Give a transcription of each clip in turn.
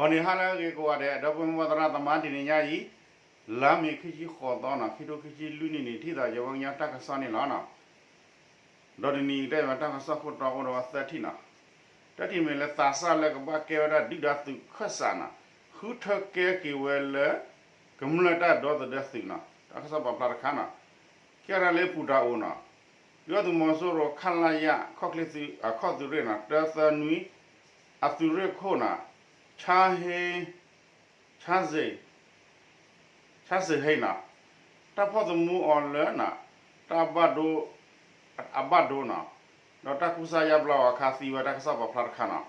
ဂီၤနံၤဟါလၢအဂ့ၤကိးဂၤဒဲး ဒီပုၢ်ဝဲၢ်သရၣ်သမါ တနံၤညါအံၤ လါမ့ၤခံဆံဃိးသီနီၤ ခံထိခံဆံလွံၢ်နံၣ်န့ၣ် ထံၣ်သးယဝဲကညီတၢ်ကစီၣ်န့ၣ်လီၤနီၤ. ဒီးတနံၤအံၤတၢ်ယွၤတၢ်ကစီၣ်ခိၣ်တီအိၣ်ဒီးဝဲသၢထံၣ်နီၤ. တၢထံၣ်မ့ၢ်လၢသးစၢ်လၢကဘၣ်ကဲဝဲဒၣ်ဒုၣ်ဒါသုးခၢၣ်စးနီၤ ဃုထၢကဲက့ၤဝဲလၢ ကမျၢၢ်တၢ်ဒီသဒၢသုးနီၤ တၢ်ကစီၣ်ပာ်ဖျါတခါနီၤ. ကဲဝဲဒၣ်လၢပူၤတၢ်အိၣ်နီၤ ဒုၣ်ဒါသုးမီၤစိရိၤ ခလရ ခီၣ်ချ့သုး ခီၣ်သုးရ့ၣ်နီၤ တၢသၢနွံ အသုးရ့ၣ်ခိၣ်နီၤ ဆါဟ့ ဆါစ့ၣ် ဆါစ့ၣ်ဟ့နီၤ တၢ်ဖီၣ်သမူအီၤလၢနီၤ တၢ်ဘၣ်ဒိ အဘၣ်ဒိနီၤ ဒီးတၢ်ကူစါယါဘျါအီၤအခါသံဝဲ တၢ်ကစီၣ်ပာ်ဖျါတခါနီၤ.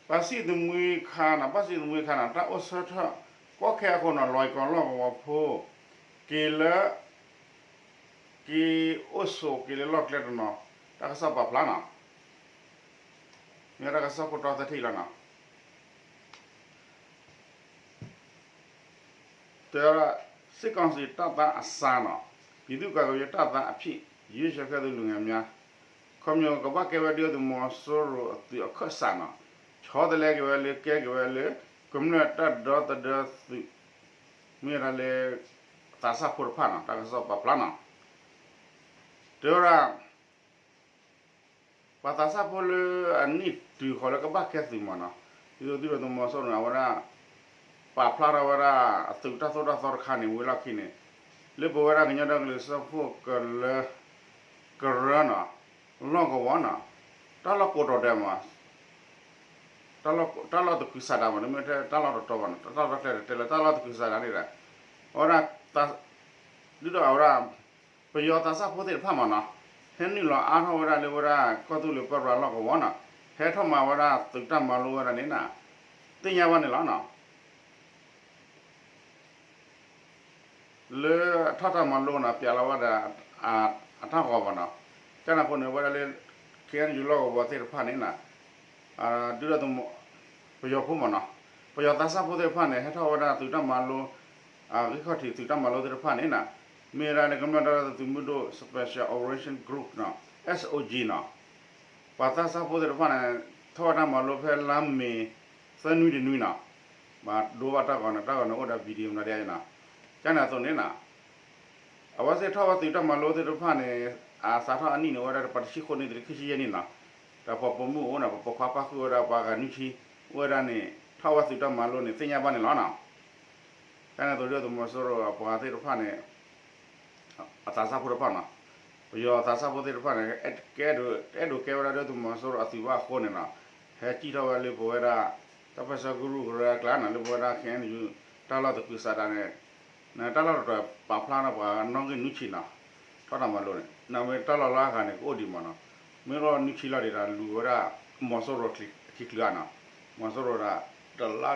ပၣ်စံၣ်သမူခါနီၤ ပၣ်စံၣ်သမူခါနီၤ တၢ်အိၣ်ဆၢထၢၣ် ကီၢ်ခဲအဃိနီၤ လွဲၢ်ကီၢ်လီၢ်ကဝီၤဖိ က့ၤလၢ က့ၤအိၣ်ဆိးက့ၤလၢလီၢ်ကျဲတနီၤ တၢ်ကစီၣ်ပာ်ဖျါနီၤ. မ့ၢ်တၢ်ကစီၣ်ခိၣ်တီသၢထံၣ်လီၤနီၤ. တဲဝဲဒၣ် စစ်ကောင်စီတပ်သားအစၢနီၤ ပြည်သူ့ကာကွယ်ရေးတပ်သားအဖြစ် ရွေးချယ်ခဲ့သူလူငယ်များ ခီဖျိကဘၣ်ကဲဝဲဒၣ်သုးမီၤစိရိၤအသုးအခၢၣ်စးနီၤ ဆီတလဲက့ၤဝဲလၢကဲက့ၤဝဲလၢ ကမျၢၢ်တၢ်ဒီသဒၢသုး မ့ၢ်ဝဲဒၣ်လၢ သးစၢ်ဖိတဖၣ်နီၤ တၢ်ကစီၣ်ပာ်ဖျါနီၤ. တဲဝဲဒၣ် ပှၤသးစၢ်ဖိလၢအနံၣ်တုၤဃီၤလၢကဘၣ်ကဲသုးမးနီၤ ဒ်သိးသုးမီၤစိရိၤန့ၣ် အဝဲဒၣ် ပာ်ဖျါထီၣ်ဝဲဒၣ် အသုးတၢ်သိၣ်တၢ်သီတခါန့ၣ် ဝံၤလီၢ်ခံန့ၣ် လၢပဝဲဒၣ်ကညီဒီကလုာ်စၢဖှိၣ်ကရၢ ကရၢနီၤ လီၢ်ကဝီၤနီၤ တၢ်လီၢ်ကိးတီၤဒဲးမး တၢ်လီၢ်တကူးစးဒးမး တမ့ၢ်ထဲတၢ်လီၢ်တတီၤဘၣ်နီၤ တၢ်လီၢ်တၢ်ကျဲတတဲလၢတၢ်လီၢ်တကူးစးဒးန့ၣ်ဒီး အဝဲဒၣ် ဒ်သိးအဝဲဒၣ် ပယီၤသးစၢ်ဖိသ့ၣ်တဖၣ်မးနီၤ ဟဲနုာ်လီၤအါထီၣ်ဝဲဒၣ်လၢဝဲဒၣ်ကီၢ်သူလ့ၤပၢပြးလီၢ်ကဝီၤနီၤ ဟဲထီၣ်မၤဝဲဒၣ်သုးတၢ်မၤလိဝဲဒၣ်န့ၣ်နီၤ သ့ၣ်ညါဘၣ်န့ၣ်လီၤနီၤ. လၢအထီၣ်တၢ်မၤလိနီၤ ပျးလီၤဝဲဒၣ် အတၢ်ဂီၤဘၣ်နီၤ ကန့ၣ်အဃိန့ၣ် ဝဲဒၣ်လၢ ခ့ၣ်အဲၣ်ယူၣ်လီၢ်ကဝီၤသ့ၣ်တဖၣ်န့ၣ်နီၤ ဒုၣ်ဒါသုးမီၤ ပယီၤဖိမးနီၤ ပယီၤသးစၢ်ဖိသ့ၣ်တဖၣ်န့ၣ် ဟဲထီၣ်ဝဲဒၣ်သုးတၢ်မၤလိ ဂံၢ်ခီၣ်ထံးသုးတၢ်မၤလိသ့ၣ်တဖၣ်န့ၣ်နီၤ မ့ၢ်ဝဲဒၣ်လၢကမျၢၢ်တၢ်ဒီသဒၢသုးမုၢ်ဒိၣ် Special Operation Group နီၤ SOG နီၤ ပှၤသးစၢ်ဖိသ့ၣ်တဖၣ်န့ၣ် ထီၣ်ဝဲတၢ်မၤလိဖဲလါမ့ၤ သၢနွံတနွံနီၤ ဘၣ်ဒိဘၣ်တၢ်ဂီၤန့ၣ် တၢ်ဂီၤန့ၣ်အိၣ်ဒီး video မနုၤဒ်အံၤနီၤ ကန့ၣ်အသိးန့ၣ်နီၤ အဝဲသ့ၣ်ထီၣ်ဝဲသုးတၢ်မၤလိသ့ၣ်တဖၣ်န့ၣ် အစးထီၣ်အနံၣ်န့ၣ် အိၣ်ဝဲဒၣ်တပှၤတဆံဃိးနံၣ်တုၤခံဆံယဲၢ်နံၣ်နီၤ ဒီးပှၤပိာ်မုၣ်အိၣ်န့ၣ် ပှၤပိာ်ခွါပၣ်ဃုာ်ဝဲဒၣ်ပှၤဂၤနွံဆံ အိၣ်ဝဲဒၣ်န့ၣ် ထီၣ်ဝဲသုးတၢ်မၤလိန့ၣ် သ့ၣ်ညါဘၣ်န့ၣ်လီၤနီၤ. ကန့ၣ်အသိးဒုၣ်ဒါသုးမီၤစိရိၤအပှၤသ့ၣ်တဖၣ်န့ၣ် အသးစၢ်ဖိတဖၣ်နီၤ ပယီၤသးစၢ်ဖိသ့ၣ်တဖၣ်န့ၣ် အဲၣ်ဒိးကဲဝဲဒၣ်ဒုၣ်ဒါသုးမီၤစိရိၤအသုးဘၣ်အဃိန့ၣ်နီၤ ဟဲစံၣ်ထီၣ်ဝဲလၢပဝဲဒၣ် တၢ်ပၢဆှၢကရူၢ်ကရၢအကျါနီၤ လၢပဝဲဒၣ် ခ့ၣ်အဲၣ်ယူၣ် တၢ်လီၢ်တကူးစးဒးန့ၣ် တၢ်လီၢ်တတီၤပာ်ဖျါထီၣ်ပှၤနီၣ်ဂံၢ်နွံဆံနီၤ ထီၣ်တၢ်မၤလိန့ၣ် နမ့ၢ်တၢ်လီၢ်လၢအဂၤန့ၣ် ကအိၣ်ဒံးမးနီၤ မ့ၢ်လီၢ်နွံဆံလီၤဒံးဒီး လူၤဝဲဒၣ် မီၤစိရိၤခံ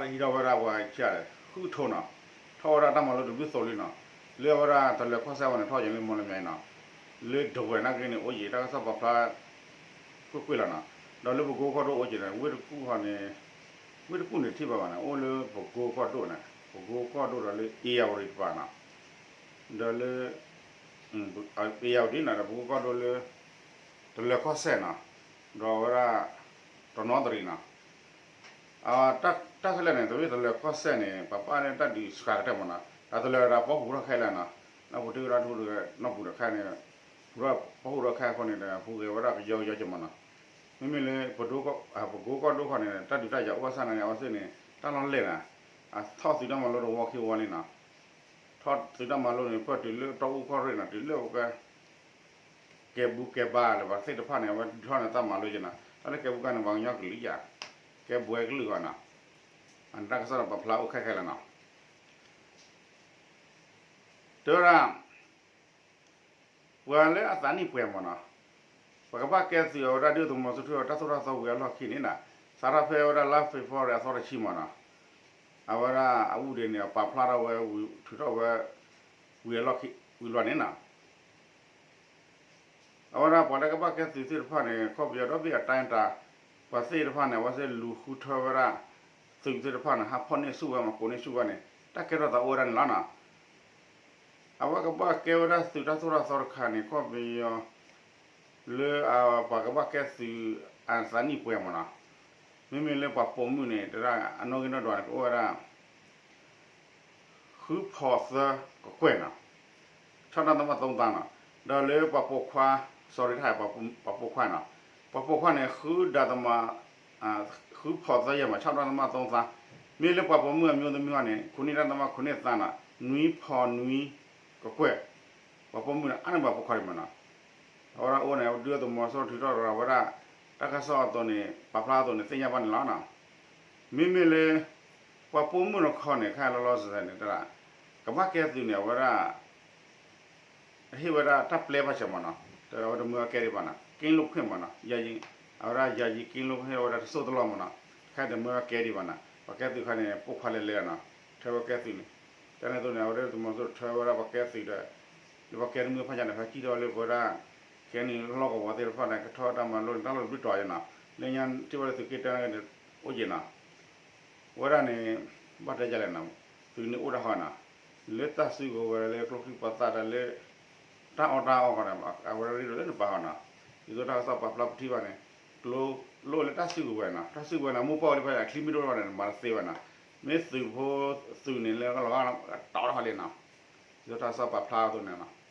ချုးဧါနီၤ မီၤစိရိၤဒီး တလါတဟံးထီၣ်ဝဲဒၣ်ပှၤဆံး ဃုထၢနီၤ ထီၣ်ဝဲဒၣ်တၢ်မၤလိတဘျုးသိးလံနီၤ လၢအဝဲဒၣ်တလၢၤကီၢ်စဲၣ်ဝဲန့ၣ် ထီၣ်က့ၤလၢမီၢ်လမၠဲအံၤနီၤ လၢဒဝဲၢ်နာ်က့န့ၣ် အိၣ်ယံၤ တၢ်ကစီၣ်ပာ်ဖျါ ကွ့ၢ်ကွ့ၢ်လီၤနီၤ ဒီးလၢပကိကီၢ်ဒိၣ်အိၣ်က့ၤန့ၣ် ဝ့ၢ်တကူၣ်ဃီန့ၣ် ဝ့ၢ်တကူၣ်န့ၣ်ထံၣ်ဘၣ်ဘၣ်န့ၣ် အိၣ်လၢပကိကီၢ်ဒိၣ်န့ၣ် ပကိကီၢ်ဒိၣ်ဒီးလၢ ဧရာဝတီ တပၤနီၤ ဒီးလၢ ဧရာဝတီ နီၤ ဒီးပကိကီၢ်ဒိၣ်လၢ တလၢၤကီၢ်စဲၣ်နီၤ ဒီးဝဲဒၣ် တနီသရံၣ်နီၤ တၢ်ခဲလၢာ်န့ၣ် တမ့ၢ်တလၢၤကီၢ်စဲၣ်န့ၣ် ပပၣ်န့ၢ်တၢ်ဒုးစှၤကတၢၢ်မးနီၤ တၢ်တလၢၤဒီးပီၣ်ဟူးထီၣ်ခဲလၢာ်နီၤ လၢပူၤတ့ၢ်ဝဲဒၣ်ထူတဂၤနီၢ်ပူၤဒီးခဲန့ၣ် ပူၤထီၣ်ပီၣ်ဟူးထီၣ်ခဲအဃိန့ၣ်ဒီး ဟူးဂဲၤဝဲဒၣ်ကယီကယီကမးနီၤ မ့မ့ၢ်လၢ ပကိကီၢ်ဒိၣ်ခီန့ၣ် တၢ်ဒုးတၢ်ယၤအိၣ်ဘၣ်ဆၣ်န့ၣ် အဝဲသ့ၣ်န့ၣ် တၢ်လီၢ်လဲၢ်နီၤ အထီၣ်သုးတၢ်မၤလိတဝီခံဝီလံနီၤ ထီၣ်သုးတၢ်မၤလိန့ၣ် ပၢၢ်တုၤလၢတီအူကီၢ်ရ့ၣ်နီၤ တုၤလၢပက ကဲဘူးကဲဘါလၢၤဘၣ်သ့ၣ်တဖၣ်န့ၣ် အဝဲဒုးထီၣ်န့ၣ်တၢ်မၤလိက့ၤနီၤ တၢ်လၢကဲဘူးကဲဘါန့ၣ် ပှၤကညီကလုာ်ယၤ ကဲဘူးကလုာ်ဂီၢ်နီၤ အန့ၣ်တၢ်ကစီၣ်ဒီးပာ်ဖျါအိၣ်ခဲခဲလၢာ်နီၤ တဲဝဲဒၣ် ပှၤလၢအသးနံၣ်ပှဲၤမးနီၤ ပကဘၣ်ကဲသုးအဝဲဒၣ်ဒုၣ်ဒါသုးမီၤစိရိၤထီၣ်တၢ်သိၣ်တၢ်သီဝံၤအလီၢ်ခံန့ၣ်နီၤ စးထီၣ်ဖဲဝဲဒၣ်လါ February အသီတဆံမးနီၤ အဝဲဒၣ်အဝူၣ်ဒ့န့ၣ် ပာ်ဖျါထီၣ်ဝဲ ထုးထီၣ်ဝဲ ဝံၤအလီၢ်ခံ ဝံၤလီၤန့ၣ်နီၤ အဝဲဒၣ်ပှၤလၢကဘၣ်ကဲသုးသ့ၣ်တဖၣ်န့ၣ် ခီပယီၤဒီဘ့ၣ်အတၢ်တၢ် ပှၤသ့ၣ်တဖၣ်န့ၣ် အဝဲသ့ၣ်လူၤဃုထၢဝဲဒၣ် သုးသ့ၣ်တဖၣ်န့ၣ် ဟးဖီၣ်န့ၢ်ဆူၣ်ဝဲမး ကိးန့ၢ်ဆူၣ်ဝဲန့ၣ် တၢ်ကဲထီၣ်သးအိၣ်ဝဲဒၣ်န့ၣ်လီၤနီၤ. အဝဲကဘၣ်ကဲဝဲဒၣ်သုးတၢ်သိၣ်တၢ်သီတခါန့ၣ် ခီပယီၤ လၢပှၤကဘၣ်ကဲသုးအသးနံၣ်ပှဲၤမးနီၤ. မ့မ့ၢ်လၢပှၤပိာ်မုၣ်န့ၣ် တဒၣ်အနီၣ်ဂံၢ်နီၣ်ဒွးန့ၣ် ကအိၣ်ဝဲဒၣ် ဃုဖီသၢကကွဲၢ်နီၤ, ဆၣ်တၢ်သမၣ်သုံးသန်းနီၤ, ဒီးလၢပှၤပိာ်ခွါ, sorry တဟါ ပှၤပိာ်ခွါနီၤ, ပှၤပိာ်ခွါန့ၣ် ဃုဒၣ်သမၣ်, ဃုဖီသၢယဲၢ်မး ဆၣ်တၢ်သမၣ်သုံးသန်း, မ့ၢ်လၢပှၤပိာ်မုၣ်အမျိုးသမီးန့ၣ် ခုနစ်ဒသမခွနစ်သန်းနီၤ, နွံဖီနွံကကွဲၢ်, ပှၤပိာ်မုၣ်န့ၣ် အါန့ၢ်ပှၤပိာ်ခွါဒံးမးနီၤ အဝဲဒၣ်အိၣ်န့ၣ် ဒုၣ်ဒါသုးမီၤစိရိၤထုးထီၣ်ရၤဝဲဒၣ် တၢ်ကစီၣ်အသိးန့ၣ် ပာ်ဖျါအသိးန့ၣ် သ့ၣ်ညါဘၣ်န့ၣ်လီၤနီၤ. မ့မ့ၢ်လၢ ပှၤပိာ်မုၣ်တခီန့ၣ် ခဲလီၤလီၤဆဲးဆဲးန့ၣ် တၢ် ကဘၣ်ကဲသုးန့ၣ် အဝဲဒၣ် ဟ့ၣ်ဝဲဒၣ်တၢ်ပျဲဘၣ်ဆဲးမးနီၤ, တၢ်အဝဲတမၢဝဲကဲဒံးဘၣ်နီၤ, ကင်းလွတ်ခွင့်မးနီၤ, အဝဲဒၣ် ယာယီကင်းလွတ်ခွင့် အဝဲဒၣ်တစိၢ်တလီၢ်မးနီၤ, ခဲတမၢဝဲကဲဒံးဘၣ်နီၤ, ပှၤကဲသုးခါန့ၣ် ပိာ်ခွါလဲၤလဲၤနီၤ, ထဲဝဲကဲသုးန့ၣ်, ကန့ၣ်အသိးန့ၣ် အဝဲဒၣ်သုးမီၤစိရိၤထွဲဝဲဒၣ်ပှၤကဲသုးဒီး လၢပှၤကဲတမုၢ်ဖးညါန့ၣ် ဖဲကံၣ်ထီၣ်လၢပဝဲဒၣ် ခဲန့ၣ်လီၢ်ကဝီၤသ့ၣ်တဖၣ်န့ၣ် ကထီၣ်တၢ်မၤလိန့ၣ် တၢ်လီၢ်တဘျုးတီၤယဲနီၤ, လၢညါထံၣ်ဝဲဒၣ်သုးက့တၢန့ၣ် အိၣ်က့နီၤ ဝဲဒၣ်န့ၣ် ဘၣ်တဲယလဲၣ်နီၤ, သုးန့ၣ်အိၣ်တၢ်ဃီနီၤ, လၢတၢ်စုကဝဲၤလၢကျိချံမျိာ်သၣ်တၢ်လၢ တၢ်အီၣ်တၢ်အီဃီန့ၣ် အဝဲဒၣ်ရ့လိာ်လၢနပာ်ဃီနီၤ, ဒ်သိးတၢ်ကစီၣ်ပာ်ဖျါပထံၣ်ဘၣ်န့ၣ် ကျိလိၣ်လၢတၢ်စုကဝဲၤနီၤ, တၢ်စုကဝဲၤန့ၣ် မိၢ်ပှၢ်ဝဲလၢဖဲအချံမ့ၢ်တအိၣ်ဘၣ်န့ၣ် မၤတသ့ဘၣ်နီၤ, မ့ၢ်သုးဖိသုးန့ၣ်လၢကလီၤဂာ်တီတၢ်ဃီလံနီၤ, ဒ်သိးတၢ်ကစီၣ်ပာ်ဖျါအသိးန့ၣ်နီၤ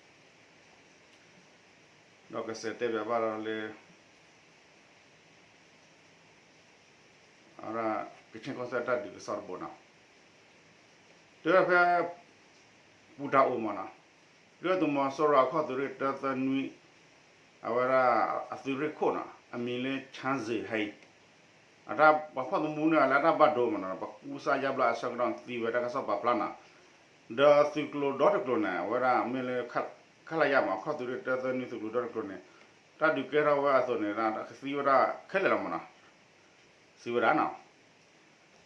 ဒီးကစဲးတဲဘၣ်ဘၣ်ဒီးလၢ အဝဲဒၣ် ကခ့ၣ်ကီၢ်စဲၣ်တၢ်ဒုးကစီၣ်တဘိနီၤ, တဲဝဲဖဲ ပူၤတၢ်အိၣ်မးနီၤ, ဒုၣ်ဒါသုးမီၤစိရိၤအခီၣ်သုးရ့ၣ်တၢသၢနွံ, အဝဲဒၣ် အသုးရ့ၣ်ခိၣ်နီၤ အမံၤလၢ ချၣ်စ့ၣ်ဟဲအံၤ အတၢ်ပှၤဖီၣ်သမူန့ၢ်အီၤလၢအတၢ်ဘၣ်ဒိမးနီၤ, ပှၤကူစါယါဘျါအဆၢကတီၢ်သံဝဲတၢ်ကစီၣ်ပာ်ဖျါနီၤ, ဒီးသုးကျိၤဒီတကျိၤန့ၣ် အဝဲဒၣ်မ့ၢ်လၢ ခလရ မး ခီၣ်သုးရ့ၣ်တၢသၢနွံသုးကျိၤဒီတကျိၤန့ၣ် တၢ်ဒုးကဲထီၣ်ဝဲအသိးန့ၣ် ကသံဝဲဒၣ်ခဲလၢာ်လီၤမးနီၤ, စံးဝဲဒၣ်နီၤ,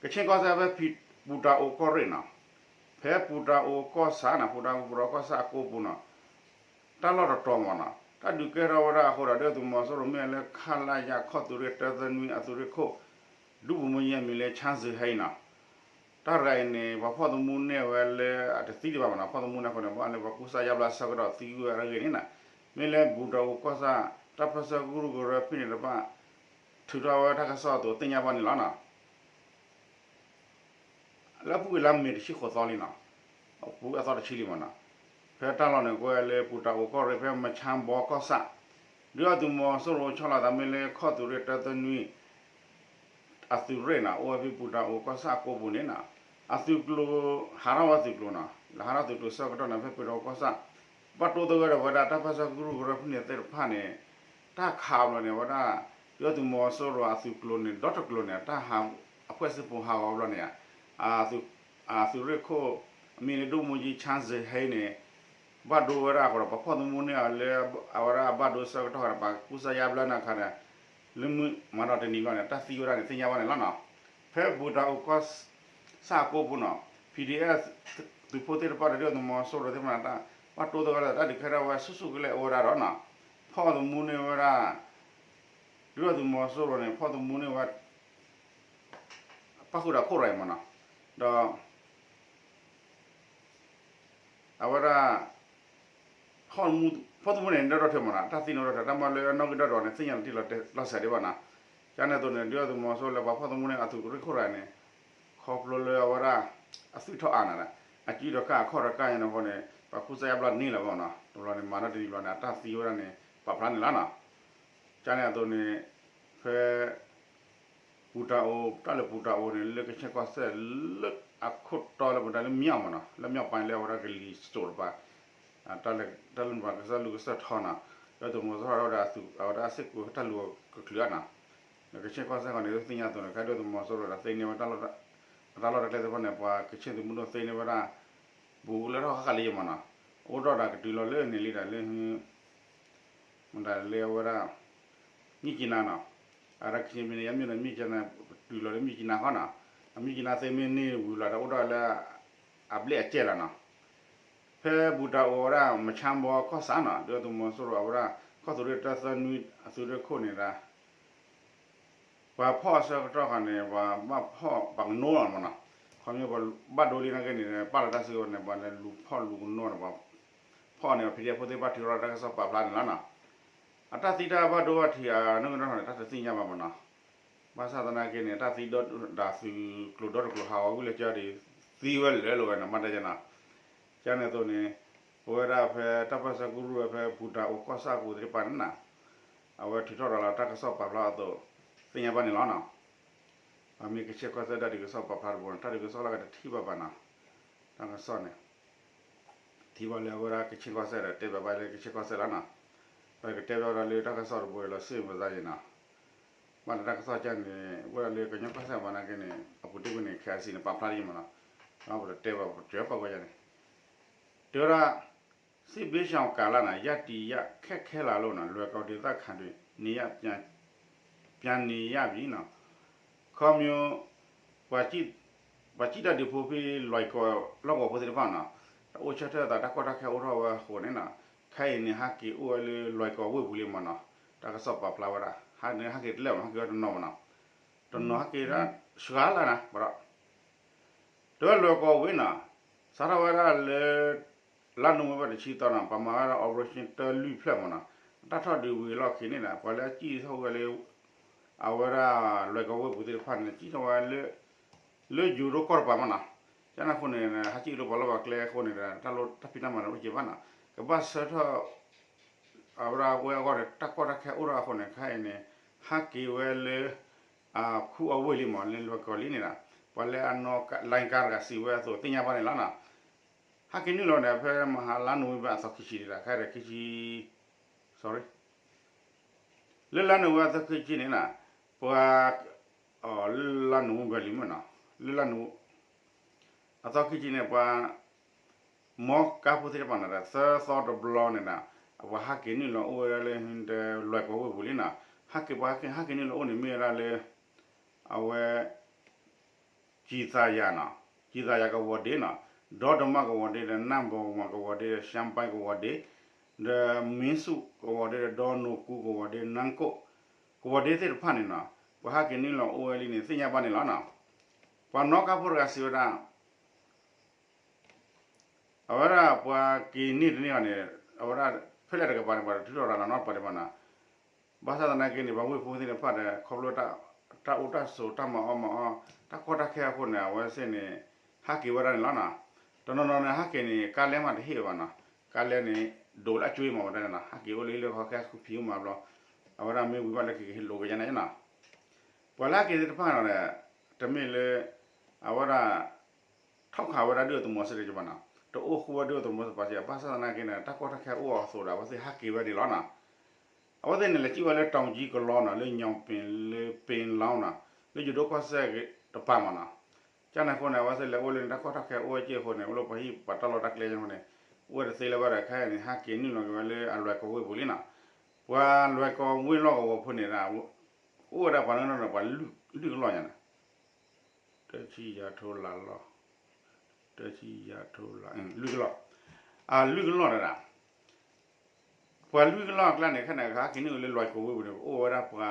ကခ့ၣ်ကီၢ်စဲၣ်ဖဲ ပူၤတၢ်အိၣ်ကီၢ်ရ့ၣ်နီၤ, ဖဲပူၤတၢ်အိၣ်ကီၢ်ဆၣ်နီၤ ပူၤတၢ်အိၣ်ပူၤတၢ်အိၣ်ကီၢ်ဆၣ်အကိပူၤနီၤ တၢ်လီၢ်တတီၤမးနီၤ တၢ်ဒုးကဲထီၣ်ဝဲဒၣ်အဃိဒီး ဒုၣ်ဒါသုးမီၤစိရိၤမ့ၢ်လၢ ခလရ ခီၣ်သုးရ့ၣ်တၢသၢနွံအသုးရ့ၣ်ခိၣ် ဒူပူၤမုၢ်ယဲၢ်မံၤလၢ ချၣ်စ့ၣ်ဟဲအံၤနီၤ, တၢ်တဂၤအံၤန့ၣ် ပှၤဖီၣ်သမူန့ၢ်ဝဲလၢအတသံဒံးဘၣ်မးနီၤ, ဖီၣ်သမူန့ၢ်အဃိန့ၣ် ဘၣ်လၢပှၤကူစါယါဘျါအဆၢကတီၢ်သံဝဲအဂ့ၢ်န့ၣ်နီၤ, မ့ၢ်လၢပူၤတၢ်အိၣ်ကီၢ်ဆၣ် တၢ်ပၢၢ်ဆၢကရူၢ်ကရၢဖဲန့ၣ်တဖၣ် ထုးထီၣ်ဝဲတၢ်ကစီၣ်အသိးသ့ၣ်ညါဘၣ်န့ၣ်လီၤနီၤ. လၢအပူၤကွံာ်လါမ့ၤတဆံဃိးသီလံနီၤ, အပူၤကွံာ်အသီတဆံလံမးနီၤ, ဖဲတၢ်လီၢ်န့ၣ် ကွဲးလၢပူၤတၢ်အိၣ်ကီၢ်ရ့ၣ် ဖဲမချါဘီကီၢ်ဆၣ်, ဒုၣ်ဒါသုးမီၤစိရိၤဆီလီၤသးမ့ၢ်လၢခီၣ်သုးရ့ၣ်တၢသၢနွံ အသုးရ့ၣ်နီၤ အိၣ်ဝဲဖဲပူၤတၢ်အိၣ်ကီၢ်ဆၣ်အကိပူၤန့ၣ်နီၤ, အသုးကျိၤ ဟးထီၣ်ဝဲသုးကျိၤနီၤ, လၢဟးထီၣ်သုးကျိၤဆၢကတီၢ်န့ၣ် ဖဲပူၤတၢ်အိၣ်ကီၢ်ဆၣ် ဘၣ်တိသဂၢၢ်ဒီးဝဲဒၣ်တၢ်ပၢၢ်ဆၢကရူၢ်ကရၢဖဲန့ၣ်သ့ၣ်တဖၣ်န့ၣ်, တၢ်ခးအဘျီန့ၣ် အဝဲဒၣ် ဒုၣ်ဒါသုးမီၤစိရိၤအသုးကျိၤန့ၣ် ဒီတကျိၤန့ၣ် တၢ်ဟး အဖွဲ့စစ်ပုံဟးဂီၤအဘျီန့ၣ် အသုးရ့ၣ်ခိၣ် အမံၤလၢဒိၣ်မူကၠံ ချၣ်စ့ၣ်ဟဲအံၤန့ၣ် ဘၣ်ဒိဝဲဒၣ်အဃိဒီး ပှၤဖီၣ်သမူန့ၢ်အီၤလၢ အဝဲဒၣ်အဘၣ်ဒိအဆၢကတီၢ်ဒီး ပှၤကူစါယါဘျါန့ၣ်အခါဒီး လၢမုၢ်မၤဒီးတနံၤဘျီန့ၣ် တၢ်သံဝဲဒၣ်န့ၣ် သ့ၣ်ညါဘၣ်န့ၣ်လီၤနီၤ. ဖဲပူၤတၢ်အိၣ်ကီၢ်ဆၣ်အကိပူၤနီၤ PDF သုးဖိသ့ၣ်တဖၣ်ဒီး ဒုၣ်ဒါသုးမီၤစိရိၤသ့ၣ်တဖၣ်န့ၣ် တၢ်ဘၣ်တိသဂၢၢ်ဒီး တၢ်ဒုးကဲထီၣ်ဝဲဆူၣ်ဆူၣ်ကလဲာ်အိၣ်ဝဲဒၣ်ဒီးနီၤ ဖီၣ်သမူန့ၢ်ဝဲဒၣ် ဒုၣ်ဒါသုးမီၤစိရိၤန့ၣ် ဖီၣ်သမူန့ၢ်ဝဲ ပၣ်ဃုာ်ဒီးခိၣ်ရၤအံၤမးနီၤ, ဒီး အဝဲဒၣ် ဖီၣ်သမူန့ၣ် ဒီၣ်ဒီၣ်ထွဲမးနီၤ, တၢ်သံန့ၣ်ဒီၣ်ထွဲ တၢ်မၤလၢအနီၣ်ဂံၢ်ဒီးဒီးန့ၣ် သ့ၣ်ညါတ့ၢ်လီၤစဲးဒံးဘၣ်နီၤ. ကန့ၣ်အသိးန့ၣ် ဒုၣ်ဒါသုးမီၤစိရိၤလၢပှၤဖီၣ်သမူန့ၢ်အသုးရ့ၣ်ခိၣ်ရၤန့ၣ် ခီဖျိလၢအဝဲဒၣ် အသွံၣ်ထီၣ်အါန့ၣ် အစုဒီးကၢ်အခီၣ်ဒီးကၢ်ညါန့ၣ်အဃိန့ၣ် ပှၤကူစါယါဘျါန့ၢ်လၢၤဘၣ်နီၤ, တဘျီန့ၣ် မၤဒီးတနံၤဘျီန့ၣ် အတၢ်သံဝဲဒၣ်န့ၣ် ပာ်ဖျါန့ၣ်လီၤနီၤ. ကန့ၣ်အသိးန့ၣ် ဖဲ ပူၤတၢ်အိၣ် တၢ်လၢပူၤတၢ်အိၣ်န့ၣ် လၢကခ့ၣ်ကီၢ်စဲၣ်လၢအခိၣ်တီလၢပတၢ်လၢမၠီၣ်မးနီၤ, လၢမၠီၣ်ပၤလၢအဝဲဒၣ်ကလံၤစိးတပၤ တၢ်လၢ တၢ်လၢပှၤကစၢ်လူၤကစၢ်ထီနီၤ, ဒုၣ်ဒါသုးမီၤစိရိၤဒီးအဝဲဒၣ်စ့ၢ်ကီးတၢ်လူၤကချုးအါနီၤ, ဒီးကခ့ၣ်ကီၢ်စဲၣ်ဃီန့ၣ် သ့ၣ်ညါအသိးန့ၣ် ကဲဒုၣ်ဒါသုးမီၤစိရိၤဒီးသ့န့ၢ်ဝဲ အတၢ်လီၢ်တၢ်ကျဲသ့ၣ်တဖၣ်န့ၣ် ပှၤကခ့ၣ်သုးမုၢ်ဒိၣ်သ့န့ၢ်ဝဲဒၣ် ဘူးလၢထီၣ်ဃၣ်ဃၣ်လံမးနီၤ, အိၣ်ထီၣ်ဒီးကတုၤလီၤလၢန့ၣ်လံဒီးလၢ မတၤလၢအဝဲဒၣ် မြစ်ကြီးနားနီၤ, အဝဲဒၣ်ကချင်ပြည်နယ် မြစ်ကြီးနား တုၤလီၤလၢ မြစ်ကြီးနား ဃီနီၤ, အ မြစ်ကြီးနား သ့မ့ၢ်န့ၢ်ဝံၤလီၤဒီးအိၣ်ဒီးလၢ အဘျဲၣ်အကဲလီၤနီၤ, ဖဲဘူးတၢ်အိၣ်ဝဲဒၣ် မချါဘီကီၢ်ဆၣ်နီၤ ဒုၣ်ဒါသုးမီၤစိရိၤအဝဲဒၣ် ခီၣ်သုးရ့ၣ်တၢသၢနွံအသုးရ့ၣ်ခိၣ်န့ၣ်ဒီး ပှၤဖီၣ်အဆၢကတီၢ်ဃီန့ၣ် ပှၤဘၣ်ဖီၣ်ပှၤကနိလီၤမးနီၤ, ခီဖျိပှၤဘၣ်ဒိလံနာ်က့န့ၣ် ပာ်လီၤတၢ်စုကဝဲၤန့ၣ် ပှၤလဲၤလူၤဖီၣ်လူၤကနိဒီးပှၤဖီၣ်န့ၣ် ပှၤ PDF ဖိသ့ၣ်တဖၣ်ထုးထီၣ်တၢ်ကစီၣ်ပာ်ဖျါန့ၣ်လီၤနီၤ, အတၢ်သံတၢ်ဘၣ်ဒိဘၣ်ထံးအနီၢ်ကီၢ်န့ၣ် တၢ်တသ့ၣ်ညါဘၣ်မးနီၤ. ဘၣ်ဆၣ်သနာ်က့န့ၣ် တၢ်သံဒီးသုးကျိၤဒီတကျိၤဟးဂီၤကွံာ်လၢကၠီဒံး သံဝဲလၢာ်လီၤဝဲန့ၣ် မ့ၢ်တဲယဲနီၤ. ကန့ၣ်အသိးန့ၣ် ပဝဲဒၣ်ဖဲတၢ်ပၢဆှၢကရူၢ်ဝဲဖဲပူၤတၢ်အိၣ်ကီၢ်ဆၣ်အပူၤသ့ၣ်တဖၣ်န့ၣ်နီၤ အဝဲထုးထီၣ်ဒီးလၢတၢ်ကစီၣ်ပာ်ဖျါအသိး သ့ၣ်ညါဘၣ်န့ၣ်လီၤနီၤ. အမ့ၢ်ကဆ့ကီၢ်စဲၣ်တၢ်ဒုးကစီၣ်ပာ်ဖျါတဘိန့ၣ် တၢ်ဒုးကစီၣ်လၢကတထံၣ်ဘၣ်ဘၣ်နီၤ. တၢ်ကစီၣ်န့ၣ် ထံၣ်ဘၣ်လၢအဝဲဒၣ်ကဆ့ကီၢ်စဲၣ်ဒီး တဲဘၣ်ဘၣ်လၢကဆ့ကီၢ်စဲၣ်လီၤနီၤ. ဒီးကတဲဘၣ်ဝဲဒၣ်လၢတၢ်ကစီၣ်တဘိလီၤ စ့ၣ်မၤသးယဲနီၤ. ဘၣ်ဒီးတၢ်ကစီၣ်ကန့ၣ် ဝဲဒၣ်လၢကညီကီၢ်စဲၣ်မၤနာ်က့န့ၣ် အပူၤတ့ၢ်ကွံာ်န့ၣ် ခဲအစံးန့ၣ် ပာ်ဖျါတယံာ်မးနီၤ. ပတဲဘၣ်ပတြၢၤပာ်ကွၢ်ယဲန့ၣ် တဲဝဲဒၣ် စစ်ဘေးရှောင်ကာလ ရပ်တည်ရခက်ခဲလာလို့ လွိုင်ကော်ဒေသခံတွေ နေရပ်ပြန်နေရပြီ ခီမ့ၢ် ပှၤစံၣ်တၢ်ဒုးဖိဖဲလွိုင်ကော်လီၢ်ကဝီၤဖိသ့ၣ်တဖၣ်နီၤ တၢ်အိၣ်ဆၢထၢၣ်အသး တၢ်ကီတၢ်ခဲအိၣ်ထီၣ်ဝဲအဃိန့ၣ်နီၤ ခဲအံၤန့ၣ် ဟဲက့ၤအိၣ်ဝဲလၢလွိုင်ကော်ဝ့ၢ်ပူၤလံမးနီၤ. တၢ်ကစီၣ်ပာ်ဖျါဝဲဒၣ် ဟဲန့ၣ်ဟဲက့ၤတလၢာ်မး ဟဲက့ၤဝဲတနီၤမးနီၤ. တနီၤဟဲက့ၤဒၣ် စှၤလၢ်နၤ ဘၣ်ဒီး တဝဲလွိုင်ကော်ဝ့ၢ်နီၤ စးထီၣ်ဝဲဒၣ်လၢ လါနိၣ်ဝ့ဘၢၣ်တဆံသီနီၤ ပှၤမၤဝဲဒၣ် operation တၢ်လွံၢ်ဖျၢၣ်မးနီၤ တၢ်ထီၣ်ဒုးဝံၤအလီၢ်ခံန့ၣ်ဒီး ပှၤလၢအစံၣ်ထီၣ်ဝဲလၢ အဝဲဒၣ်လွိုင်ကော်ဝ့ၢ်ပူၤသ့ၣ်တဖၣ်န့ၣ် စံၣ်ထီၣ်ဝဲလၢ လၢယိၤဒိၣ်ကီၢ်တပၤမးနီၤ. ကန့ၣ်အဃိန့ၣ် ဟဲစံၣ်လၢပှၤလီၢ်ပှၤကျဲအဃိန့ၣ်ဒီး တၢ်လီၢ်တၢ်ဖံးတၢ်မၤန့ၣ်အိၣ်က့ဘၣ်နီၤ ကဘၣ်ဆၢထၢၣ် အဝဲဒၣ်ဝဲအဂီၢ်န့ၣ် တၢ်ကီတၢ်ခဲအိၣ်ထီၣ်အဃိန့ၣ် ခဲအံၤန့ၣ် ဟဲက့ၤဝဲလၢ အခူအဝ့ၢ်လံမး လၢလွိုင်ကော်လံန့ၣ်ဒီး ပှၤလၢအနီၢ်ကါ လိုင်းကား တဂၤစံးဝဲအသိးသ့ၣ်ညါဘၣ်န့ၣ်လီၤနီၤ. ဟဲက့ၤနုာ်လီၤန့ၣ် ဖဲမဟါလါနိၣ်ဝ့ဘၢၣ်အသီခံဆံဒံးဒီး ခဲအံၤဒီးခံဆံ sorry လၢလါနိၣ်ဝ့ဘၢၣ်အသီခံဆံန့ၣ်နီၤ ပှၤ လၢလါနိၣ်ဝ့ဘၢၣ်လံမးနီၤ လၢလါနိၣ် အသီခံဆံန့ၣ် ပှၤ မီကါဖိသ့ၣ်တဖၣ်န့ၣ်ဒီး သၢသီတဘျီန့ၣ်ဒီး အပှၤဟးက့ၤနုာ်လီၤအိၣ်ဝဲဒၣ်လၢ လွိုင်ကော်ဝ့ၢ်ပူၤလံနီၤ. ဟဲက့ၤပှၤဟဲက့ၤ ဟဲက့ၤနုာ်လီၤအိၣ်န့ၣ် မ့ၢ်ဝဲဒၣ်လၢ အဝဲ ကံၢ်သးယၤနီၤ, ကံၢ်သးယၤကဝီၤဒ့နီၤ, ဒီတမၣ်ကဝီၤဒ့ဒီး နၢ်ဘီဝါကဝီၤဒ့ဒီး ရှမ်းပိုင်းကဝီၤဒ့, ဒီးမ့ၢ်ဆူၣ်ကဝီၤဒ့ဒီး ဒီနိၣ်ကူကဝီၤဒ့ နၢ်ကိၣ်ကဝီၤဒ့သ့ၣ်တဖၣ်န့ၣ်နီၤ, ပှၤဟဲက့ၤနုာ်လီၤအိၣ်ဝဲလံန့ၣ် သ့ၣ်ညါဘၣ်န့ၣ်လီၤနီၤ. ပှၤနီၣ်ကါဖိတဂၤစံးဝဲဒၣ် အဝဲဒၣ်ပှၤက့ၤန့ၢ်တန့ၢ်အီၤန့ၣ် အဝဲဒၣ်ဖဲလဲၣ်တကပၤန့ၣ် ပှၤတထုးထီၣ်ရၤလီၤနီတပၤဒံးဘၣ်နီၤ. ဘၣ်ဆၣ်သနာ်က့န့ၣ် ပှၤဝ့ၢ်ဖိသ့ၣ်တဖၣ်ဒီး ခီဖျိ တၢ်အိၣ်တၢ်ဆိး တၢ်မၤအီၣ်မၤအီ တၢ်ကီတၢ်ခဲအဃိန့ၣ် အဝဲသ့ၣ်န့ၣ် ဟးက့ၤဝဲဒၣ်န့ၣ်လီၤနီၤ. တနီၤနီၤန့ၣ် ဟးက့ၤန့ၣ် ကါလဲမးတဟ့ၣ်ဘၣ်နီၤ. ကါလဲန့ၣ် ဒိးလၢအကွ့မးဝဲဒၣ်န့ၣ်နီၤ. ဟးက့ၤအိၣ်လၢဟံၣ်လၢဃီ ခဲဃုဖံးမၤဘျီ အဝဲဒၣ်မ့ၢ်ဝံၤဘၣ်လၢက့ၤကဟ့ၣ်လိာ်ကယါန့ၣ်နီၤ. ပှၤလၢဟဲက့ၤသ့ၣ်တဖၣ်န့ၣ် တမ့ၢ်လၢ အဝဲဒၣ် ထီၣ်ခးဝဲဒၣ်ဒုၣ်ဒါသုးမီၤစိရိၤဘၣ်နီၤ, တအိၣ်ဃူဝဲဒၣ်ဒုၣ်ဒါသုးမီၤစိရိၤဘၣ်စ့ၢ်ကီး, ဘၣ်ဆၣ်သနာ်က့န့ၣ် တၢ်ကီတၢ်ခဲအိၣ်အသိးဒီး အဝဲသ့ၣ်ဟးက့ၤဝဲဒၣ်လီၤနီၤ. အဝဲသ့ၣ်န့ၣ် လဲၤစံၣ်ဝဲလၢ တောင်ကြီးကလောနီၤ, လၢညောင်ပင် လၢပင်လောင်းနီၤ, လၢယိၤဒိၣ်ကီၢ်စဲၣ်တပၤမးနီၤ. ကန့ၣ်အဃိန့ၣ် အဝဲသ့ၣ်လဲၤအိၣ်လၢန့ၣ် တၢ်ကီတၢ်ခဲအိၣ်ဝဲက့ၢ်အဃိန့ၣ် အိၣ်လၢပှၤဟံၣ်ပှၤတၢ်လီၢ်တၢ်ကျဲအဃိန့ၣ် အိၣ်ဝဲတသ့လၢၤဘၣ်ဒီး ခဲအံၤန့ၣ် ဟးက့ၤနုာ်လီၤက့ၤဝဲလၢအလွိုင်ကော်ဝ့ၢ်ပူၤလံနီၤ. ပှၤလွိုင်ကော်ဝ့ၢ်လီၢ်ကဝီၤဖိန့ၣ် အိၣ်ဝဲဒၣ်ပှၤနီၢ်နီၢ်ဒီး ပှၤလွံၢ်ကလီၢ်ညါန့ၣ် တဆံယၤထိလၢ်လီၤ, တဆံယၤထိလၢ်, လွံၢ်ကလီၢ်, အလွံၢ်ကလီၢ်တဒၣ်, ပှၤလွံၢ်ကလီၢ်အကျါန့ၣ် ခဲန့ၣ် ဟဲက့ၤနုာ်လၢလွိုင်ကော်ဝ့ၢ်ပူၤန့ၣ် အိၣ်ဝဲဒၣ်ပှၤ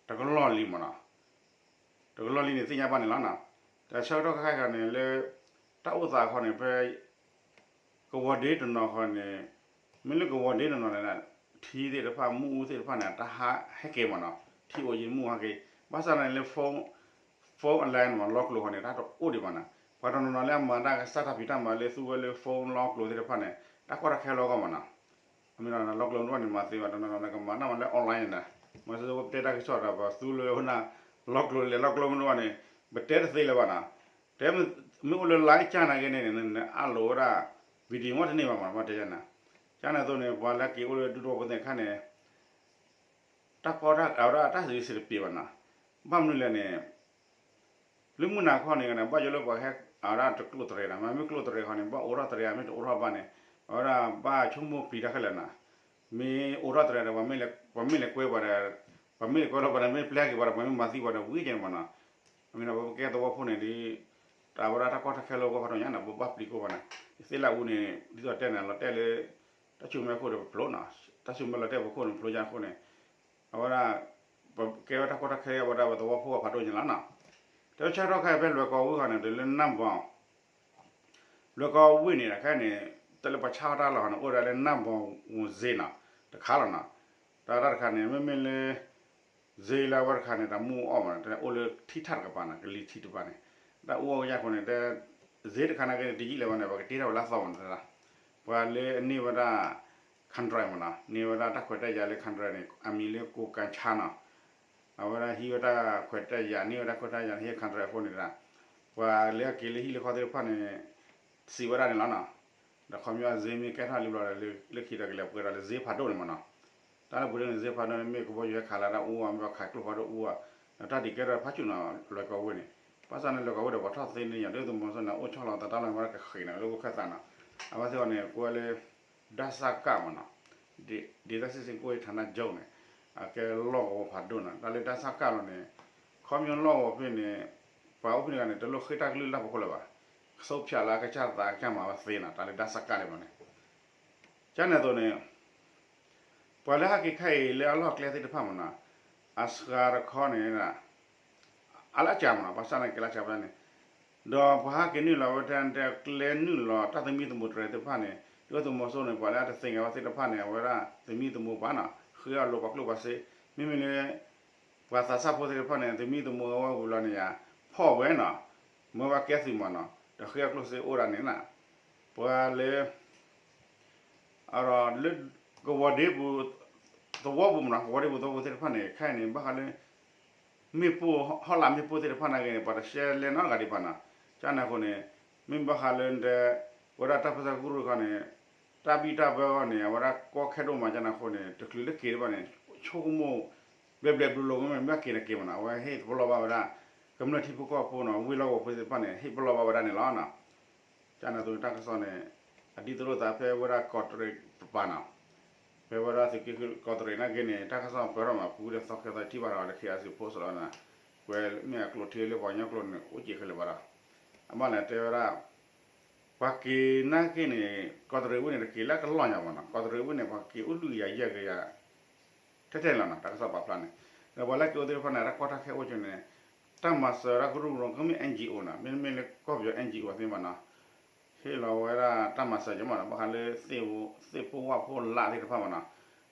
တကလီၢ်လံမးနီၤ, တကလီၢ်လံန့ၣ် သ့ၣ်ညါဘၣ်န့ၣ်လီၤနီၤ. တၢ်ဆၢကတီၢ်ခဲခါန့ၣ် လၢ တၢ်အိၣ်သးခီန့ၣ် ဖဲ ကဝီၤဒ့တနီၤခီန့ၣ်, မ့ၢ်လၢကဝီၤဒ့တနီၤန့ၣ် ထံသ့ၣ်တဖၣ် မ့ၣ်အူသ့ၣ်တဖၣ်န့ၣ် တၢ်ဟးဟဲက့ၤမးနီၤ, ထံအိၣ်ယံၤမ့ၣ်အူဟဲက့ၤ, ဘၣ်ဆၣ်န့ၣ်လၢ phone, phone line မး လီကျိၤခီန့ၣ် တၢ်တအိၣ်ဒံးဘၣ်နီၤ. ပှၤတနီၤနီၤလၢအမၤတၢ်ကစၢ်တၢ်ဖံးတၢ်မၤလၢသူဝဲလၢ phone လီကျိၤသ့ၣ်တဖၣ်န့ၣ် တၢ်ကီတၢ်ခဲလီၤဂီၢ်မးနီၤ. အမ့ၢ်လီကျိၤမ့ၢ်န့ၣ် မၤသ့ဘၣ် တနီၤနီၤန့ၣ် ကမၤတၢ်မၤလၢ online န့ၣ်, မၤသ့ဝဲပတဲတၢ်ကစီၣ်ဒီး ပှၤသူလၢဝဲန့ၣ် လီကျိၤလဲၤလီကျိၤမ့ၢ်န့ၣ် ပတဲတသ့လၢၤဘၣ်နီၤ. တဲမ့ၢ်အိၣ်လၢ line ကၢ်နာ်က့န့ၣ် နအးလိာ်ဝဲဒၣ် video မ့ၢ်တန့ၢ်ဘၣ်မး မ့ၢ်တဲယၤန့ၣ်, ကန့ၣ်အသိးန့ၣ် ပှၤလၢက့ၤအိၣ်လၢဒူသဝီဖိသ့ၣ်တဖၣ်န့ၣ် တၢ်ကီတၢ် အဝဲဒၣ်တၢ်စံးစ့ၢ်တပ့ၤဘၣ်နီၤ. ဘၣ်မနုၤလဲၣ်န့ၣ် လၢမုၢ်နၤခီန့ၣ် ဘၣ်ယိၣ်လၢပှၤဟဲ အဝဲဒၣ်တကျိၣ်တရဲၤနီၤ, မ့မ့ၢ်ကျိၣ်တရဲၤခီန့ၣ် ဘၣ်အိးထီၣ်တရဲၤ မ့ၢ်တအိးထီၣ်ဘၣ်န့ၣ် အဝဲဒၣ်ဘၣ်ဆိကမိၣ်ပျံၤတၢ်ခဲလၢာ်နီၤ. မ့ၢ်အိးထီၣ်တရဲၤဒီး ပှၤမ့ၢ်လဲၤကွဲပှၤဒီး ပှၤမ့ၢ်လဲၤကွဲလီၤပှၤဒီး မ့ၢ်ပျဲက့ၤပှၤဒီး ပှၤမ့ၢ်မၤသံပှၤဒီး ဝံၤကဲန့ၣ်မးနီၤ. အမ့ၢ်ဒီးပကဲသဝီဖိန့ၣ်ဒီး တၢ်ဝဲဒၣ်တၢ်ကီတၢ်ခဲလၢပှၤဖးဒိၣ်ညါန့ၣ် ပဘၣ်ပျံၤကိးပှၤန့ၣ် သ့လၢအူန့ၣ် ဒ်သိးတဲန့ၣ် လီၤတဲာ်လၢ တၢ်ဆူၣ်မဲခိၣ်ဒီးပဖျိနီၤ, တၢ်ဆူၣ်မဲလီၤတဲာ်ပခိၣ်န့ၣ်ဖျိညါအဃိန့ၣ် အဝဲဒၣ် ပကဲဝဲတၢ်ကီတၢ်ခဲဝဲဒၣ်ပသဝီဖိအဖးဒိၣ်ညါလီၤနီၤ. တဲဆၢထီၣ်ခဲအံၤဖဲလွိုင်ကော်ဝ့ၢ်ဃီန့ၣ် တုၤလၢနၢ်ဘီ လွိုင်ကော်ဝ့ၢ်န့ၣ် ခဲအံၤန့ၣ် တၢ်လၢပှၤဆါတၢ်လီၤန့ၣ် အိၣ်ဝဲဒၣ်လၢနၢ်ဘီဝ့ၢ်စ့နီၤ တခါလီၤနီၤ. တၢ်တၢ်တခါန့ၣ် မ့မ့ၢ်လၢ စ့လၢအဝဲတခါန့ၣ် တၢ်မူအီၣ်မးနီၤ တအိၣ်လၢထံထးတကပၤနီၤ ကလံၤထံးတကပၤန့ၣ် တၢ်အူအီၣ်ကယၢ်အဃိန့ၣ် တဲ စ့တခါနာ်က့န့ၣ် တယံာ်လၢၤဘၣ်န့ၣ် ပှၤကတ့ထီၣ်ဝဲလၢအသီမးနီၤ ပှၤလၢအန့ၢ်ဝဲဒၣ် contract မးနီၤ န့ၢ်ဝဲဒၣ်တၢ်ခွဲးတၢ်ယာ်လၢ contract န့ၣ် အမံၤလၢကိးကၣ်ဆါနီၤ အဝဲဒၣ်ဟံးဝဲတၢ်ခွဲးတၢ်ယာ် န့ၢ်ဝဲဒၣ်ခွဲးတၢ်ယာ် ဟံး contract အဃိန့ၣ် ပှၤလၢအက့ၤလၢဟံၣ်လၢဃီသ့ၣ်တဖၣ်န့ၣ် စံးဝဲဒၣ်န့ၣ်လီၤနီၤ ဒီးခီပညီစ့မ့ၢ်ကဲထီၣ်လံဘျီဒီး လၢခံဒီးကလဲၤပှဲၤဒီးလၢစ့ဖးဒိၣ်န့ၣ်မးနီၤ တၢ်လၢပှဲၤဒိၣ်န့ၣ် စ့ဖးဒိၣ်န့ၣ် မ့ၢ်ကဘီယူၤဟဲခးလၢတၢ်အူအီၣ် မ့ၢ်ခးကျိဖးဒိၣ်အူအီၣ် ဒီးတၢ်ဒုးကဲထီၣ်ဖးဆူၣ်နီၤ လွဲၢ်ကီၢ်ဝ့ၢ်န့ၣ် ဘၣ်ဆၣ်န့ၣ် လွဲၢ်ကီၢ်ဝ့ၢ်ဒီးပှၤထီၣ်သ့န့ၣ် ယၤဒုၣ်ဒါသုးမီၤစိန့ၣ် အိၣ်ဆီၣ်လီၤသးတၢ်လီၢ်မ့ၢ်ဝဲဒၣ်ကဃ့ၢ်နီၤ လၢဝ့ၢ်ခၢၣ်သးနီၤ အဝဲသ့ၣ်အီၤန့ၣ် ကွဲလၢ ဒၣ်စၢ်ကၣ်မးနီၤ ဒေသစစ်ဆင်ရေးဌာနချုပ်န့ၣ် အကဲလီၢ်ကဝီၤဖးဒိၣ်နီၤ တၢ်လၢဒၣ်စၢ်ကၣ်လီၤန့ၣ် ခီပညီလီၢ်ကဝီၤဖဲန့ၣ် ပှၤအိၣ်ဖဲန့ၣ်ဂၤန့ၣ် တလိၣ်ဃ့ၢ်တၢ်ကလုၢ်လၢ်ဖိးဖိလၢၤဘၣ် ကစိဖြတ်လၢအကစၢ်သးကစၢ်မၤဝဲသ့နီၤ တၢ်လၢဒၣ်စၢ်ကၣ်လၢဘျီန့ၣ် ကန့ၣ်အသိးန့ၣ် ပှၤလၢဟဲက့ၤခဲအံၤလၢအလီၢ်ကျဲသ့ၣ်တဖၣ်မးနီၤ အစှၤတခီန့ၣ် အလၢအစှၤမးနီၤ ဘၣ်ဆၣ်န့ၣ်ကဲလၢအစှၤဘၣ်န့ၣ် ဒီးပှၤဟဲက့ၤနုာ်လီၤဝဲတၢ်ကျဲနုာ်လီၤတၢ်သမံသမိးတြဲၤသ့ၣ်တဖၣ်န့ၣ် ဒုၣ်ဒါသုးမီၤစိန့ၣ် ပှၤလၢအတသ့ၣ်ညါဝဲသ့ၣ်တဖၣ်န့ၣ် အဝဲဒၣ်သမံသမိးပှၤနီၤ ဃ့အီၣ်လိာ်ပှၤကျိၣ်ပှၤစ့ မ့မ့ၢ်လၢ ပှၤသးစၢ်ဖိသ့ၣ်တဖၣ်န့ၣ် သမံသမိးဝဲဝံၤလီၤန့ၣ်ယါ ဖီၣ်ဝဲနီၤ မၢဝဲကဲသုးမးနီၤ ဒီးဃ့အီၣ်ကျိၣ်စ့အိၣ်ဒၣ်န့ၣ်နီၤ ပှၤလၢ အဒီးလၢ ကဝီၤဒ့ပူၤ သဝီပူၤမးနီၤ ကဝီၤဒ့ပူၤသဝီပူၤသ့ၣ်တဖၣ်န့ၣ် ခဲအံၤန့ၣ် ဘၣ်ဃးလၢ မ့ၣ်ပိၢ်ဟီၣ်လာ်မ့ၣ်ပိၢ်သ့ၣ်တဖၣ်နာ်က့န့ၣ် ပှၤတရှဲလဲၣ်နီတဂၤဒံးဘၣ်နီၤ ကန့ၣ်အဃိန့ၣ် မ့ၢ်ဘၣ်ဃးလၢတဲ ဝဲဒၣ်တၢ်ပၢဆှၢကရူၢ်တခီန့ၣ် တၢ်ဘံၣ်တၢ်ဘၢအဂီၢ်န့ၣ် အဝဲဒၣ်ကီခဲဒိၣ်မး ကန့ၣ်အဃိန့ၣ် တချုးလၢက့ၤတဖၣ်န့ၣ် ဆိကမိၣ် ဘျဲးဘျဲးဘျီဘျီကမ့ၢ်ဘၣ်က့ၤန့ၣ်က့ၤမးနီၤ အဝဲဟ့ၣ်တပလီၢ်ဘၣ်ဝဲဒၣ် ကမျၢၢ်ထံဖိကီၢ်ဖိနီၤ ဝ့ၢ်လီၢ်ကဝီၤဖိသ့ၣ်တဖၣ်န့ၣ် ဟ့ၣ်ပလီၢ်ဘၣ်ဝဲဒၣ်န့ၣ်လီၤနီၤ ကန့ၣ်အသိးတၢ်ကစီၣ်န့ၣ် အဒ်သိးလိာ်သးဖဲဝဲဒၣ်ကီးတရံးပပၤနီၤ ဖဲဝဲဒၣ်သုးက့ဃုကီးတရံးနာ်က့န့ၣ် တၢ်ကစီၣ်ပၢထီၣ်မးပူၤဒီးသီခဲသီထံၣ်ဘၣ်ဒီး လၢ ခ့အါစံး post လီၤနီၤ ကွဲးမ့ၢ်အကျိၤထံလၢပှၤကညီကျိာ်န့ၣ် အိၣ်က့ၤခဲလၢာ်ဘၣ်ဒီး အဘၣ်လဲၣ်တဲဝဲဒၣ် ပှၤက့ၤနာ်က့န့ၣ် ကီးတရံးဝ့ၢ်န့ၣ် တက့ၤလၢကလီၢ်ညါဘၣ်နီၤ ကီးတရံးဝ့ၢ်န့ၣ် ပှၤက့ၤအိၣ်လွံၢ်ကယၤယဲၢ်ကယၤ ထဲထဲလီၤနီၤ တၢ်ကစီၣ်ပာ်ဖျါန့ၣ် ဒီးပှၤလၢက့ၤအိၣ်သ့ၣ်တဖၣ်န့ၣ် တၢ်ကီတၢ်ခဲအိၣ်က့ၤန့ၣ် တၢ်မၤစၢၤတၢ်ကရူၢ်ကရၢကမ့ၢ် NGO နီၤ မ့တမ့ၢ်လၢကီၢ်ပယီၤ NGO သ့ၣ်မးနီၤ ဟ့ၣ်လီၤဝဲဒၣ်တၢ်မၤစၢၤက့ၤမးနီၤ ဘၣ်ဃးလၢ သ့ၣ်ဖိဝၣ်ဖိလါသ့ၣ်တဖၣ်မးနီၤ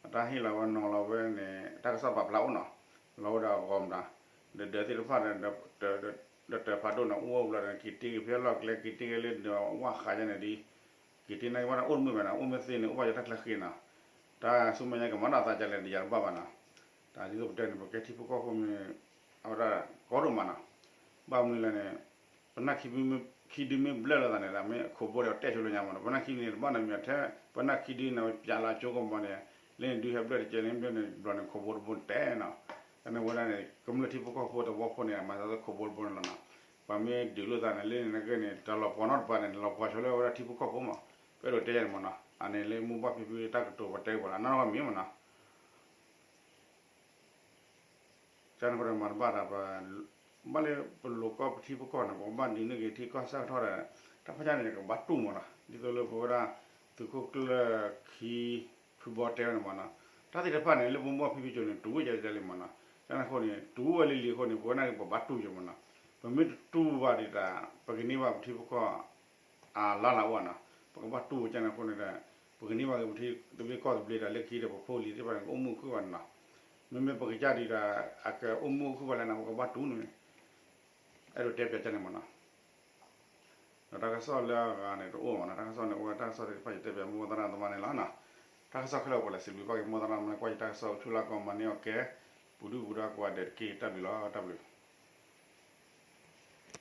အတၢ်ဟ့ၣ်လီၤဝဲနီၤလီၤဝဲန့ၣ် တၢ်ကစီၣ်ပာ်ဖျါအိၣ်နီၤ လီၤဝဲဒီးအဂီၢ်မတၤ ဒီးဒၢးသ့ၣ်တဖၣ်ဒီး ဒီးတၢ်ဖးဒိၣ်န့ၣ် အိၣ်ဝဲလီၤဒီး က့ၤတ့က့ၤဖဲလီၢ်ကျဲ က့ၤတ့က့ၤလၢဒီးဝၣ်ဃးယါန့ၣ်ဒ် က့ၤတ့နာ်က့ဘၣ်ဒီးအိၣ်တမုာ်ဘၣ်နီၤ အိၣ်မ့ၢ်သ့န့ၣ် အိၣ်ဘၣ်ယတၢ်ချၢဃ့နီၤ တၢ်ဆူမဲာ်ညါကမၤနီၣ်သးကလဲၣ်ဒီးယၤတဘၣ်ဘၣ်နီၤ တၢ်ဒ်သိးပတဲန့ၣ် ပကဲထံဖိကီၢ်ဖိမ့ၢ် အဝဲဒၣ်ကီဒိၣ်မးနီၤ ဘၣ်မနုၤလဲၣ်န့ၣ် ပနၢ်ခံဒုမ့ၢ်ဘျၢၣ်လိာ်သးန့ၣ် တၢ်မ့ၢ်ခိးဘိဒီးတဲဆိလၢညါမးနီၤ ပနၢ်ခံဒုန့ၣ် တဘၣ်န့ၣ်မ့ၢ်ထဲ ပနၢ်ခံဒုန့ၣ် ပျးလၢကၠိကမီၤန့ၣ် လၢန့ၣ်ဒုဟဲဘျၢၣ်တကဲလၢဘျၢၣ်န့ၣ် ဘျီန့ၣ်ခိးဘိတဘိန့ၣ်တဲနီၤ တၢ်န့ၣ်ဝဲဒၣ်န့ၣ် ကမျၢၢ်ထံဖိကီၢ်ဖိသဝီဖိန့ၣ် မၤသးခိးဘိတဘိန့ၣ်လီၤနီၤ ပှၤမ့ၢ်ဒုးလိာ်သးန့ၣ် လၢန့ၣ်နာ်က့န့ၣ် တၢ်လီၤပှီၤနီတပၤန့ၣ် လီၤပှီၤဆိလၢဝဲဒၣ်ထံဖိကီၢ်ဖိမး ပအဲၣ်ဒိးတဲယါန့ၣ်မးနီၤ အန့ၣ်လၢမူဘၣ်ဖံဖုတၢ်ကတိၤပတဲကပၤလၢအနီၢ်နီၢ်မံၤမးနီၤ ကန့ၣ်ဃိဒီးမၤတဘၣ်တၢ်ပ ဘၣ်လၢပလိၤကီၢ်ပထံပကီၢ်န့ၣ် ပကဘၣ်ဒုးန့ၢ်က့ၤထံကီၢ်ဆၢကထီၣ်ဒီး တၢ်ဖၣ်ကၢ်န့ၣ် ကဘၣ်တူၢ်မးနီၤ ဒ်သိးလၢပဝဲဒၣ် သုးခိၣ်ကျၢၢ်ခံ ဖုဘီတဲဝဲန့ၣ်မးနီၤ တၢ်သ့ၣ်တဖၣ်န့ၣ် လၢပမိၢ်ဖံဖုကၠိန့ၣ် တူၢ်ဝဲကဲကဲလံမးနီၤ ကန့ၣ်အဃိန့ၣ် တူၢ်ဝဲလံလံအဃိန့ၣ် ပဝဲဒၣ်က့ၤပဘၣ်တူၢ်က့ၤမးနီၤ ပမ့ၢ်တတူၢ်ဘၣ်ဒံးတၢ် ပကန့ၢ်ဘၣ်ပထံပကီၢ် အလါလၢအိၣ်နီၤ ပကဘၣ်တူၢ်ကန့ၣ်အဃိန့ၣ်ဒီး ပကန့ၢ်ဘၣ်က့ၤပထံသဘျ့ကီၢ်သဘျ့ဒီး လၢခံဒီးပဖိလံၤသ့ၣ်တဖၣ်န့ၣ် ကအိၣ်မူအခုၣ်ဘၣ်န့ၣ်နီၤ မ့မ့ၢ်ပကစၢ်ဒံးဒီး အကအိၣ်မူအခုၣ်ဘၣ်လဲၣ်န့ၣ် ပကဘၣ်တူၢ်န့ၣ် အဲၣ်ဒိးတဲပၠးကန့ၣ်မးနီၤ ဒီးတၢ်ကစီၣ်လၢအဂၤန့ၣ်တအိၣ်မးနီၤ တၢ်ကစီၣ်န့ၣ် အိၣ်ဝဲတၢ်ကစီၣ်သ့ၣ်တဖၣ် ယတဲပၠးမိၢ်သရၣ်သမါန့ၣ်လီၤနီၤ တၢ်ကစီၣ်ခဲလၢာ်ပှၤလဲၤစံးဘျုးဘၣ်က့ၤမိၢ်သရၣ်သမါန့ၣ် ကွၢ်ယတၢ်ကစီၣ်ဆူလၢကီၢ်မၤန့ၢ်အီၣ်ကဲ ပူၤဒုၣ်ပူၤဒါကိးဂၤဒဲးတက့ၢ် တၢ်ဘျုးလီၤ တၢ်ဘျုး